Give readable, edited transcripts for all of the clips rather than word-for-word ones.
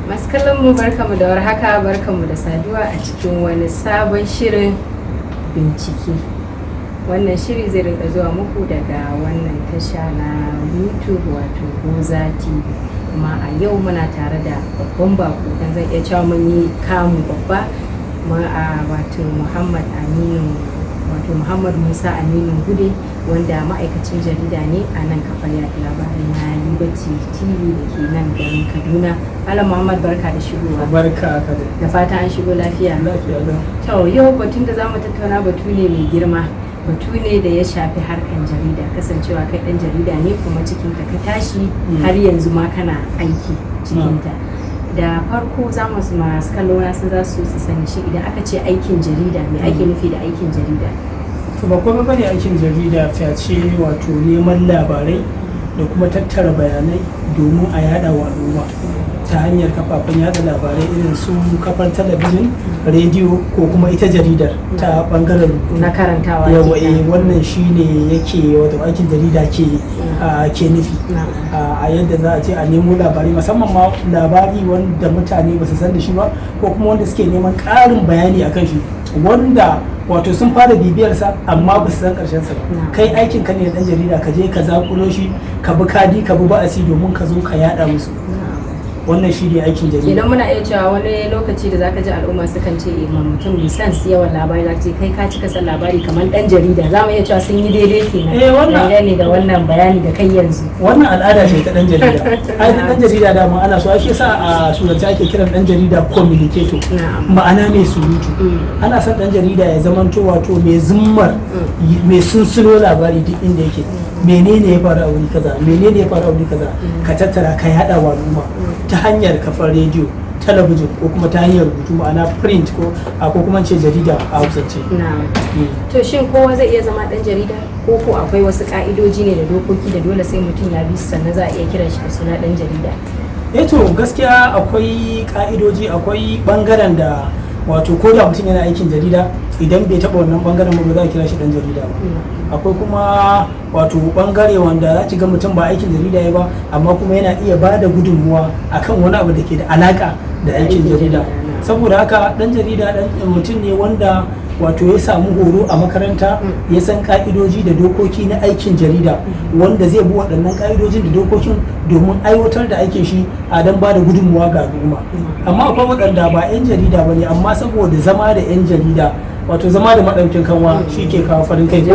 Masu kallon mu, barkamu da warhaka, barkamu da saduwa a cikin wani sabon shirin bincike. Wannan shiri zai rinka zuwa muku daga wannan tasha na YouTube, wato Goza TV. Kuma a yau muna tare da babban bako, dan zan iya cewa mun yi kamu babba ma a, wato Muhammad Aminu, wato Muhammad Musa Aminu Gude, wanda ma'aikacin jarida ne a nan kafar yaɗa labarai na Liberty TV da ke nan garin Kaduna. Malam Muhammad, barka da shigowa. Barka ka da. Da fatan an shigo lafiya? Lafiya lau. To, yau batun da zamu tattauna batu ne mai girma, batu ne da ya shafi harkan jarida. Kasancewa kai ɗan jarida ne kuma cikin ta ka tashi, har yanzu ma kana aiki cikin ta. Da farko za mu, masu kallo na sun za su su sani shi, idan aka ce aikin jarida, me ake nufi da aikin jarida? To, ba komai bane aikin jarida face wato neman labarai da kuma tattara bayanai domin a yada wa al'umma ta hanyar kafafen yada labarai irin su kafar talabijin, rediyo ko kuma ita jaridar ta bangaren rubutu. Na karantawa Yawa. Kenan. Eh, wannan shine yake wato aikin jarida ke nufi a yadda za a ce a nemo labari, musamman ma labari wanda mutane ba su san da shi ba ko kuma wanda suke neman ƙarin bayani akan shi, wanda wato sun fara bibiyarsa amma ba su san ƙarshen sa ba. Kai aikin ka ne dan jarida ka je ka zakulo shi, ka bi kadi, ka bi ba'asi domin ka zo ka yada musu. Wannan shi ne aikin jarida. Kenan muna iya cewa wani lokaci da zaka ji al'umma sukan ce ma mutum mai son yawan labari, zaka ce kai ka cika son labari kamar dan jarida, za mu iya cewa sun yi daidai kenan? Eh, wannan- Dangane da wannan bayani da kai yanzu. Wannan al'ada ce ta dan jarida. Ai dan jarida dama ana so ake sa a surance ake kiran dan jarida communicator, ma'ana mai surutu. Ana son dan jarida ya zamanto wato mai zummar, mai sunsuno labari duk inda yake. Menene ya faru a wuri kaza, menene ya faru a wuri kaza, ka tattara ka yada wa al'umma ta hanyar kafar rediyo, talabijin ko kuma ta hanyar rubutu, ma'ana print ko kuma ce jarida a Hausance. To, shin kowa zai iya zama dan jarida ko akwai wasu ka'idoji ne da dokoki da dole sai mutum ya bi su sannan za a iya kiran shi da suna dan jarida? Eh, to, gaskiya akwai ka'idoji. Akwai bangaren da wato ko da mutum yana aikin jarida, idan bai taba wannan bangaren ba, ba za a kira shi dan jarida ba. Akwai kuma wato bangare wanda za ki ga mutum ba aikin jarida ya ba, amma kuma yana iya ba da gudunmuwa akan wani abu da ke da alaka da aikin jarida. Saboda haka dan jarida dan mutum ne wanda wato ya samu horo a makaranta, ya san ka'idoji da dokoki na aikin jarida, wanda zai bi waɗannan ka'idojin da dokokin domin aiwatar da aikin shi a don ba da gudunmuwa ga al'umma. Amma akwai waɗanda ba 'yan jarida ba ne, amma saboda zama da 'yan jarida, wato zama da maɗaukin kanwa shi ke kawo farin kai ko?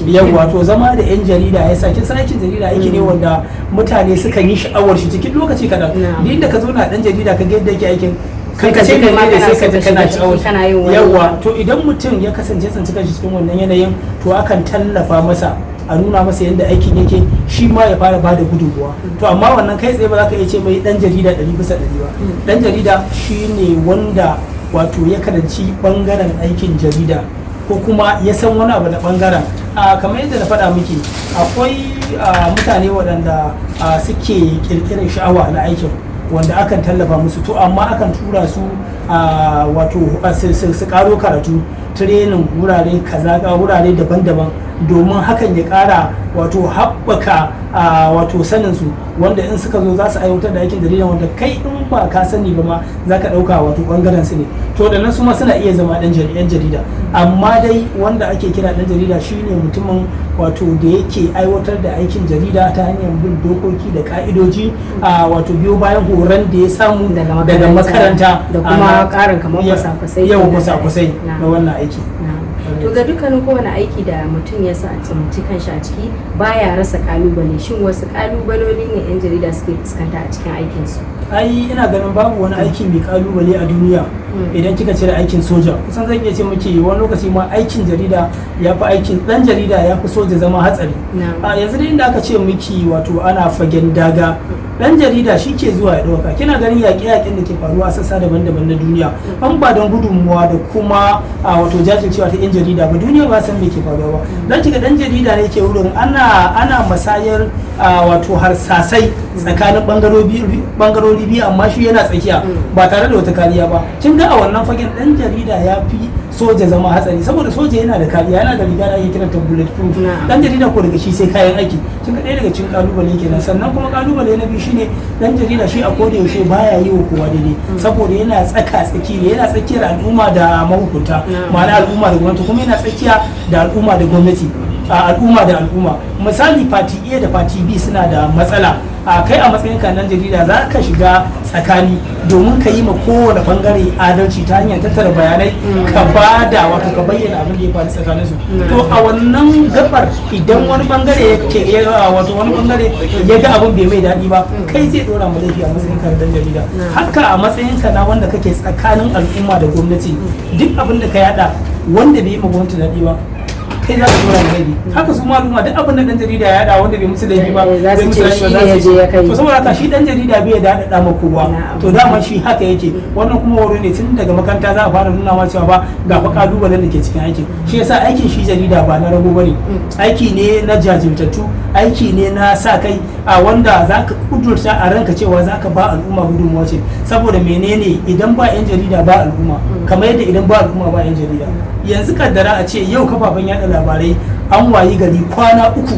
Yawwa, to zama da 'yan jarida ya sa kin san aikin jarida aiki ne wanda mutane sukan yi sha'awar shi cikin lokaci kaɗan. Duk inda ka zo na ɗan jarida, ka ga yadda yake aikin, kai ka ce ne sai ka ji kana sha'awar. Yawwa, to idan mutum ya kasance tsinci kanshi cikin wannan yanayin, to akan tallafa masa a nuna masa yadda aikin yake, shi ma ya fara bada gudunmuwa. To amma wannan kai tsaye ba za ka iya ce mai dan jarida 100% ba. Dan jarida shine wanda wato ya karanci bangaren aikin jarida ko kuma ya san wani abu da bangaren. A kamar yadda na faɗa miki, akwai mutane waɗanda suke ƙirƙirar sha'awa na aikin, wanda akan tallafa musu. To amma akan tura su wato su karo karatu, training, wurare kaza, wurare daban-daban, domin hakan ya kara wato haɓaka wato sanin su, wanda in suka zo za su aiwatar da aikin jarida wanda kai in ba ka sani ba ma za ka ɗauka wato ɓangaren su ne. To da nan su ma suna iya zama ɗan yan jarida. Amma dai wanda ake kira ɗan jarida shine mutumin wato da yake aiwatar da aikin jarida ta hanyar bin dokoki da ka'idoji, a wato biyo bayan horon da ya samu daga makaranta. Da kuma ƙarin kamar kwasa-kwasai. Yawa, kwasa-kwasai na wannan aiki. To, ga dukkanin kowane aiki da mutum ya sa tsinci kanshi a ciki, baya rasa kalubale. Shin wasu kalubaloli ne yan jarida suke fuskanta a cikin aikinsu? Ai ina ganin babu wani aiki mai kalubale a duniya idan kika cire aikin soja. Kusan zan iya ce miki wani lokaci ma aikin jarida ya fi, aikin dan jarida ya fi soja zama hatsari. A yanzu dai inda aka ce miki wato ana fagen daga, dan jarida shi ke zuwa ya ɗauka. Kina ganin yaƙe-yaƙen da ke faruwa a sassa daban-daban na duniya, an ba don gudunmuwa da kuma a wato jajircewa ta 'yan jarida ba, duniya ba san me ke faruwa ba. Dan kika dan jarida ne ke wurin ana masayar wato harsasai tsakanin bangarori biyu, amma shi yana tsakiya ba tare da wata kariya ba. Kin ga a wannan fagen dan jarida ya fi soja zama hatsari, saboda soja yana da kariya, yana da riga da ake kiranta bullet proof. Dan jarida ko daga shi sai kayan aiki. Kin ga ɗaya daga cikin kalubale kenan. Sannan kuma kalubale na biyu shine dan jarida shi a koda yaushe baya yi wa kowa daidai, saboda yana tsaka tsaki ne, yana tsakiyar al'umma da mahukunta, ma'ana al'umma da gwamnati, kuma yana tsakiya da al'umma da gwamnati, a al'umma da al'umma. Misali, party A da party B suna da matsala, a kai a matsayin ka nan jarida za ka shiga tsakani domin ka yi ma kowane bangare adalci ta hanyar tattara bayanai, ka bada, wato ka bayyana abin da ya faru tsakanin su. To a wannan gabar, idan wani bangare yake, wato wani bangare ya ga abin bai mai daɗi ba, kai zai dora ma laifi a matsayin ka na dan jarida. Haka a matsayin ka na wanda kake tsakanin al'umma da gwamnati, duk abin da ka yada wanda bai yi ma gwamnati daɗi ba, kai za ka dora ma laifi. Haka su maluma, duk abin da dan jarida ya yada wanda bai musu laifi ba, za su bai musu ce laifi shi ba, ne za ya su je ya kai. To saboda haka shi dan jarida bai da daɗaɗa ma kowa. To dama shi haka yake. Wannan kuma horo ne tun daga makaranta za a fara nuna ma cewa ba ga fa kalubalen da ke cikin aikin. Shi yasa aikin shi jarida ba na rago bane, aiki ne na jajirtattu, aiki ne na sa kai, a wanda za ka kudurta a ranka cewa za ka ba al'umma gudunmuwa ce. Saboda menene? Idan ba 'yan jarida, ba al'umma, kamar yadda idan ba al'umma, ba 'yan jarida. Yanzu kaddara a ce yau kafafen yada labarai an wayi gari kwana 3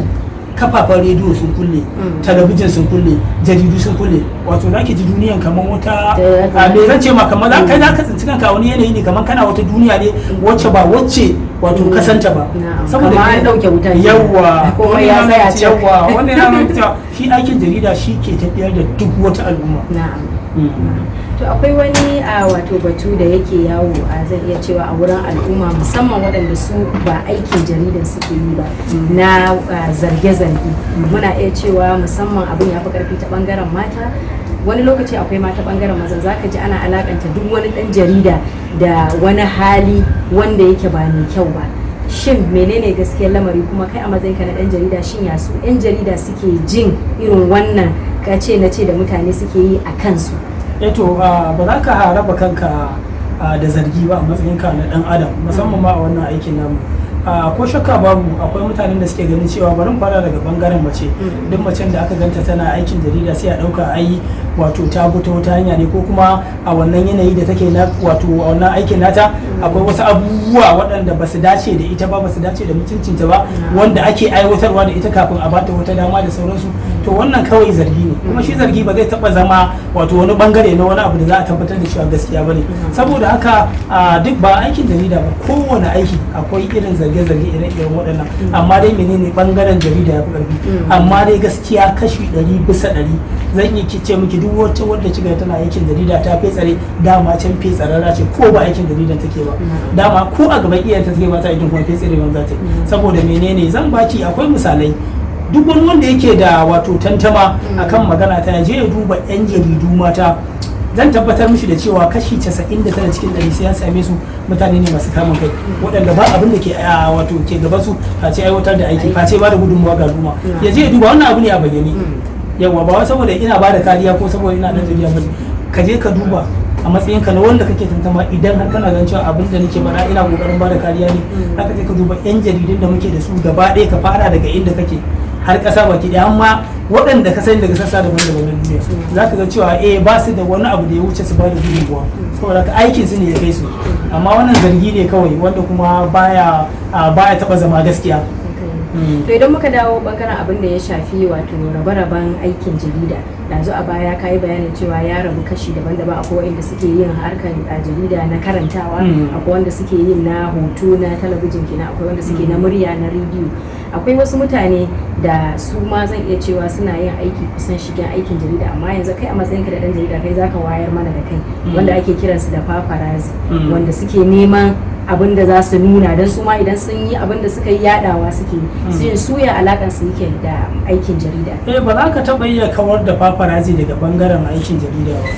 kafafen rediyo sun kulle, talabijin sun kulle, jaridu sun kulle, wato za ki ji duniyan kamar wata a me zan ce ma, kamar za kai za ka tsinci kanka a wani yanayi ne, kamar kana wata duniya ne wacce ba wacce wato kasanta ba. Kamar an ɗauke wuta kenan. Yawwa. Komai ya tsaya cak. Yawwa, wannan yana nuna cewa shi aikin jarida shi ke tafiyar da duk wata al'umma. To akwai wani a wato batu da yake yawo a, zan iya cewa, a wurin al'umma, musamman waɗanda su ba aikin jaridan suke yi ba, na zarge-zarge. Muna iya cewa musamman abin ya fi karfi ta bangaren mata, wani lokaci akwai mata bangaren maza. Zaka ji ana alakanta duk wani ɗan jarida da wani hali wanda yake ba mai kyau ba. Shin menene gaskiyar lamari? Kuma kai a matsayinka na ɗan jarida, shin ya su 'yan jarida suke jin irin wannan kace na ce da mutane suke yi a kansu? Eto, ba za ka raba kanka da zargi ba a matsayinka na dan adam, musamman ma a wannan aikin namu. Ko shakka babu akwai mutanen da suke ganin cewa, bari mu fara daga bangaren mace, duk macen da aka ganta tana aikin jarida sai a dauka ai wato ta bi ta wata hanya ne, ko kuma a wannan yanayi da take na wato a wannan aikin nata akwai wasu abubuwa waɗanda ba su dace da ita ba, ba su dace da mutuncinta ba, wanda ake aiwatarwa da ita kafin a bata wata dama da sauransu. To wannan kawai zargi ne, kuma shi zargi ba zai taba zama wato wani bangare na wani abu da za a tabbatar da cewa gaskiya bane. Saboda haka duk ba aikin jarida ba, kowane aiki akwai irin zarge-zarge ire-iren waɗannan. Amma dai menene, bangaren jarida ya fi ƙarfi. Amma dai gaskiya kashi 100% zan iya ce miki, duk wata wadda kika tana aikin jarida ta fetsare, dama can fetsararra ce, ko ba aikin jaridan take ba. Dama ko a gaban iyayenta take ba ta aikin, kuma fetsarewan za ta yi. Saboda menene? Zan baki, akwai misalai. Duk wani wanda yake da wato tantama akan magana ta, je ya duba yan jaridu mata. Zan tabbatar mishi da cewa kashi 99 cikin 100 sai ya same su mutane ne masu kamun kai, waɗanda ba abin da ke wato ke gaban su face aiwatar da aiki, face ba da gudunmawa ga al'umma. Ya je ya duba, wannan abu ne a bayyane. Yawa, ba wai saboda ina ba da kariya ko saboda ina dan jarida ba. Ka je ka duba a matsayin ka na wanda kake tantama. Idan har kana ganin cewa abin da nake faɗa ina kokarin ba da kariya ne, haka je ka duba yan jaridun da muke da su gaba ɗaya, ka fara daga inda kake har ƙasa baki ɗaya, amma waɗanda ka sani daga sassa daban-daban na duniya, za ka ga cewa ba su da wani abu da ya wuce su ba da gudunmuwa, saboda haka aikin su ne ya kai su. Amma wannan zargi ne kawai wanda kuma baya taɓa zama gaskiya. To idan muka dawo bangaren abin da ya shafi wato rabe-raben aikin jarida, yanzu a baya ka yi bayanin cewa ya rabu kashi daban-daban. Akwai wanda suke yin harkar jarida na karantawa, akwai wanda suke yin na hoto na talabijin kenan, akwai wanda suke na murya na rediyo. Akwai wasu mutane da su ma zan iya cewa suna yin aiki kusan shigen aikin jarida, amma yanzu kai a matsayinka da dan jarida, kai zaka wayar mana da kai, wanda ake kiransu da paparazzi, wanda suke neman abin da za su nuna don su ma idan sun yi abin da suka yi yadawa suke yi. Su ya alakan su yake da aikin jarida? Eh, ba za ka taɓa iya kawar da paparazzi daga bangaren aikin jarida ba,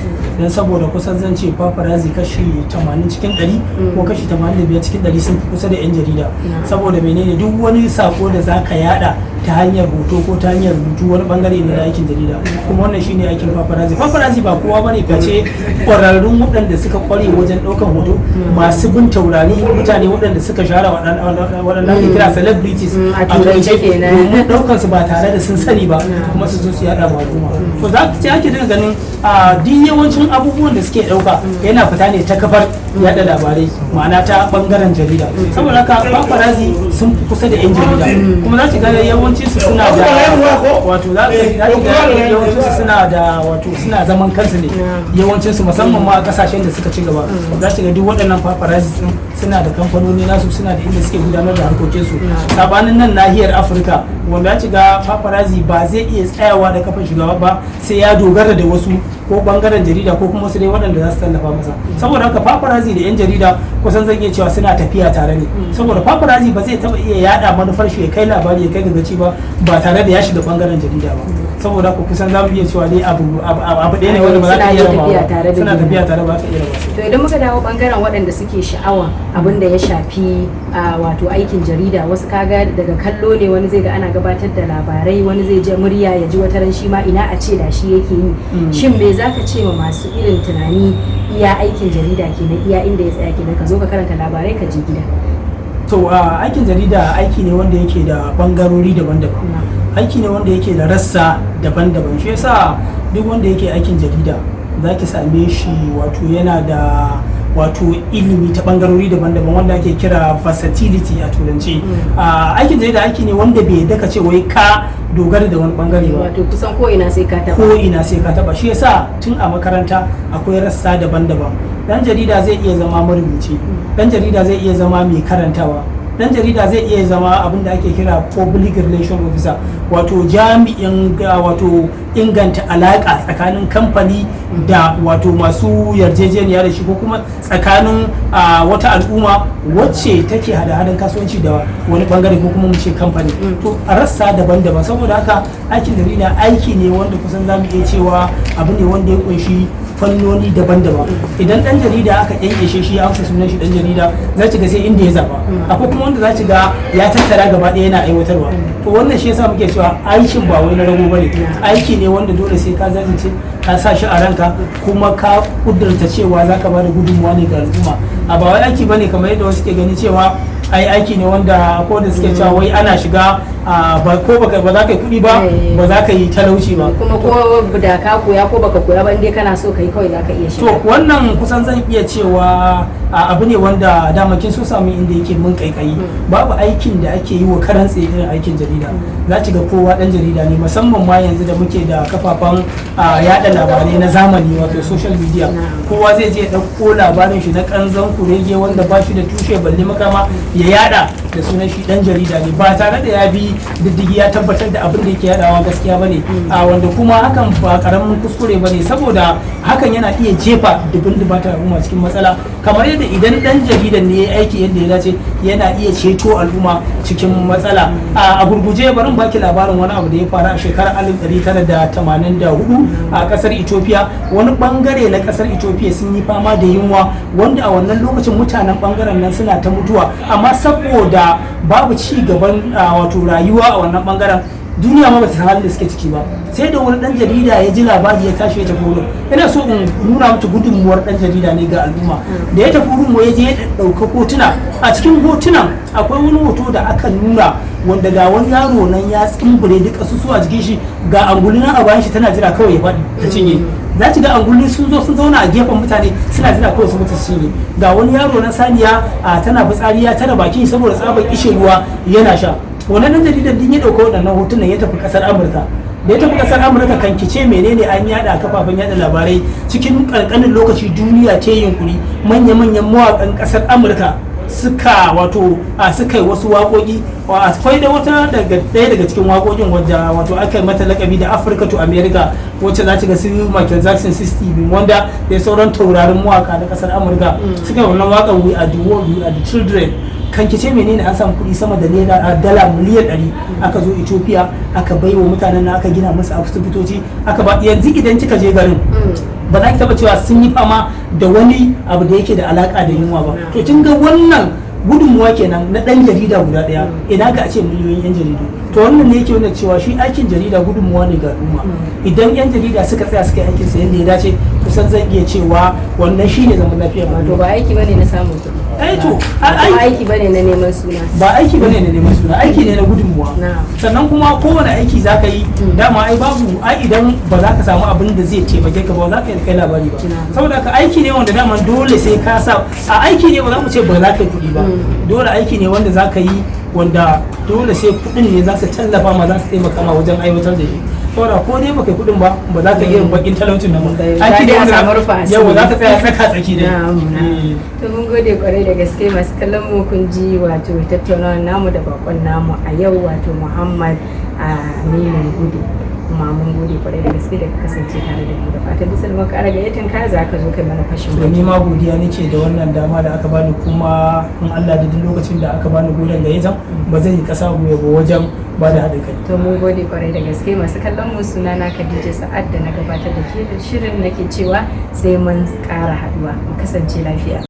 don saboda kusan zan ce paparazzi kashi 80 cikin 100 ko kashi 85 cikin 100 sun fi kusa da 'yan jarida. Saboda menene? Duk wani sako da za ka yada ta hanyar hoto ko ta hanyar rubutu wani bangare ne na aikin jarida, kuma wannan shine aikin paparazzi. Paparazzi ba kowa bane face ƙwararrun waɗanda suka ƙware wajen ɗaukan hoto, masu bin taurari, mutane waɗanda suka shahara, waɗanda ake kira celebrities a turance kenan. Domin ɗaukan su ba tare da sun sani ba, kuma su zo su yada ma al'umma. To za ka ce ake dinga ganin a duk yawancin abubuwan da suke ɗauka yana fita ne ta kafar yada labarai, ma'ana ta bangaren jarida. Saboda haka paparazzi sun fi kusa da 'yan jarida, kuma za ki ga yawancin su suna da wato za ki ga yawancin su suna da wato suna zaman kansu ne yawancin su, musamman ma a kasashen da suka ci gaba. Za ki ga duk waɗannan paparazzi din suna da kamfanoni nasu, suna da inda suke gudanar da harkokin su, sabanin nan nahiyar Afirka, wanda ya ga paparazzi ba zai iya tsayawa da kafan shiga ba sai ya dogara da wasu, ko bangaren jarida ko kuma wasu dai waɗanda za su tallafa masa. Saboda haka paparazzi da 'yan jarida kusan zan iya cewa suna tafiya tare ne, saboda paparazzi ba zai taɓa iya yada manufar shi ya kai labari ya kai ga gaci ba, ba tare da ya shiga bangaren jarida ba. Saboda haka kusan za mu iya cewa dai abu ɗaya ne wanda ba za ka iya Suna raba tafiya ba. Tare da Suna juna. Tafiya tare, ba ka iya raba su. To, idan muka dawo bangaren waɗanda suke sha'awa abin da ya shafi wato aikin jarida, wasu kaga daga kallo ne, wani zai ga ana gabatar da labarai, wani zai ji murya ya ji wata ran shi ma ina a ce da shi yake yi. Shin me zaka ce ma masu irin tunani iya aikin jarida kenan, iya inda ya tsaya kenan, ka zo ka karanta labarai ka je gida? To, aikin jarida aiki ne wanda yake da bangarori daban-daban, aiki ne wanda yake da rassa daban-daban. Shi yasa duk wanda yake aikin jarida za ki same shi wato yana da wato ilimi ta bangarori daban-daban, wanda ake kira versatility a turanci. Aikin jarida aiki ne wanda bai daka ce wai ka dogara da wani bangare ba. Wato kusan ko ina sai ka taɓa. Ko ina sai ka taba. Shi yasa tun a makaranta akwai rassa daban-daban. Dan jarida zai iya zama marubuci, dan jarida zai iya zama mai karantawa, dan jarida zai iya zama abin da ake kira public relation officer, wato jami'in wato inganta alaka tsakanin kamfani da wato masu yarjejeniya da shi, ko kuma tsakanin wata al'umma wacce take hada-hadan kasuwanci da wani bangare, ko kuma mu ce kamfani. To, a rassa daban-daban. Saboda haka aikin jarida aiki ne wanda kusan za mu iya cewa abu ne wanda ya kunshi fannoni daban-daban. Idan dan jarida aka kyankyashe shi ya amsa sunan shi dan jarida, za ki ga sai inda ya zaba. Akwai kuma wanda za ki ga ya tattara gaba ɗaya yana aiwatarwa. To, wannan shi yasa muke cewa aikin ba wai na rago bane, aiki ne wanda dole sai ka zajince, ka sa shi a ranka, kuma ka kudurta cewa za ka bada gudunmuwa ne ga al'umma. A ba wai aiki bane kamar yadda wasu ke gani cewa ai aiki ne wanda ko da suke cewa wai ana shiga ba ko baka ba za ka yi kuɗi ba, ba za ka yi talauci ba. Kuma ko da ka koya ko baka koya ba, dai kana so ka yi kawai za ka iya To, shiga. wannan kusan zan iya cewa abu ne wanda dama kin so samu inda yake mun kaikayi. Babu aikin da ake yi wa karan tsaye irin aikin jarida. Za ki ga kowa dan jarida ne, musamman ma yanzu da muke da kafafen yada labarai na zamani, wato social media. Kowa zai je ya ɗauko labarin shi na kanzon kurege wanda ba shi da tushe balle makama ya yada da sunan shi dan jarida ne, ba tare da ya bi diddigi ya tabbatar da abin da yake yadawa gaskiya bane, a wanda kuma hakan ba karamin kuskure bane, saboda hakan yana iya jefa dubin dubata al'umma cikin matsala, kamar yadda idan dan jaridan ne ya aiki yadda ya dace yana iya ceto al'umma cikin matsala. A gurguje bari in baki labarin wani abu da ya faru a shekarar 1984 a kasar Ethiopia. Wani bangare na kasar Ethiopia sun yi fama da yunwa, wanda a wannan lokacin mutanen bangaren nan suna ta mutuwa, amma saboda babu ci gaban wato rayuwa a wannan bangaren, duniya ma bata san halin da suke ciki ba, sai da wani dan jarida ya ji labari ya tashi ya tafi wurin. Ina so in nuna mata gudunmuwar dan jarida ne ga al'umma. Da ya tafi wurin ya je ya ɗauka hotuna. A cikin hotunan akwai wani hoto da aka nuna wanda ga wani yaro nan ya tsimbure duk kasusuwa jikin shi, ga angulu nan a bayan shi tana jira kawai ya faɗi ta cinye. Za ki ga angulu sun zo sun zauna a gefen mutane, suna jira kawai su mutu su cinye. Ga wani yaro na saniya a tana fitsari ya tara bakin shi saboda tsabar kishin ruwa yana sha. Wannan dan jaridar din ya dauka waɗannan hotunan ya tafi kasar Amurka. Da ya tafi kasar Amurka, kan kice menene an yada a kafafen yada labarai. Cikin kankanin lokaci duniya ta yi yunkuri, manya-manyan mawakan kasar Amurka suka wato a suka yi wasu waƙoƙi. Akwai da wata daga ɗaya daga cikin waƙoƙin wadda wato aka yi mata lakabi da "Africa to America", wacce za ta ga su Michael Jackson, su Stevie Wonder da sauran taurarin mawaka na kasar Amurka suka yi wannan waƙar "We Are the World, We Are the Children". Kan kice menene an samu kuɗi sama da naira dala miliyan 100, aka zo Ethiopia aka bai wa mutanen na, aka gina musu asibitoci, aka ba. Yanzu idan kika je garin ba za ki taba cewa sun yi fama da wani abu da yake da alaka da yunwa ba. To, kin ga wannan gudunmuwa kenan na dan jarida guda daya, ina ga a ce miliyoyin yan jaridu? To, wannan ne yake nuna cewa shi aikin jarida gudunmuwa ne ga al'umma. Idan yan jarida suka tsaya suka yi aikin sa yadda ya dace, kusan zan iya cewa wannan shine zaman lafiya. Wato ba aiki bane na samun kuɗi. Eh to, ba ai- aiki bane na neman suna. Ba aiki bane na neman suna, aiki ne na gudunmuwa. Sannan kuma kowane aiki za ka yi, dama ai babu ai idan ba za ka samu abin da zai taimake ka ba, za ka yi kai labari ba. Saboda haka aiki ne wanda dama dole sai ka sa a aiki ne, ba za mu ce ba za ka yi kuɗi ba. Dole aiki ne wanda za ka yi wanda dole sai kuɗin ne za su tallafa ma, za su taimaka ma wajen aiwatar da shi. Saboda ko dai baka yi kuɗin ba, ba za ka iya bakin talaucin nan ba. Za Aiki ne dai a wanda samu rufa asiri. Yawa, za ka tsaya tsaka tsaki dai. Na'am, na'am. Eh. To, mun gode kwarai da gaske. Masu kallon mu, kun ji wato tattaunawar namu da bakon namu a yau, wato Muhammad Aminu Gudu. Kuma mun gode kwarai da gaske da ka kasance tare da mu, da fatan bisa da muka ƙara gayyatan ka, za ka zo kai mana fashin To, baki. ni ma godiya nake da wannan dama da aka bani, kuma in Allah da duk lokacin da aka bani goron gayyatan, ba zan yi kasa gwiwa ba wajen ba da haɗin kai. To, mun gode kwarai da gaske. Masu kallon mu, suna na Khadija Sa'ad da na gabatar da shirin, nake cewa sai mun ƙara haduwa. Mu kasance lafiya.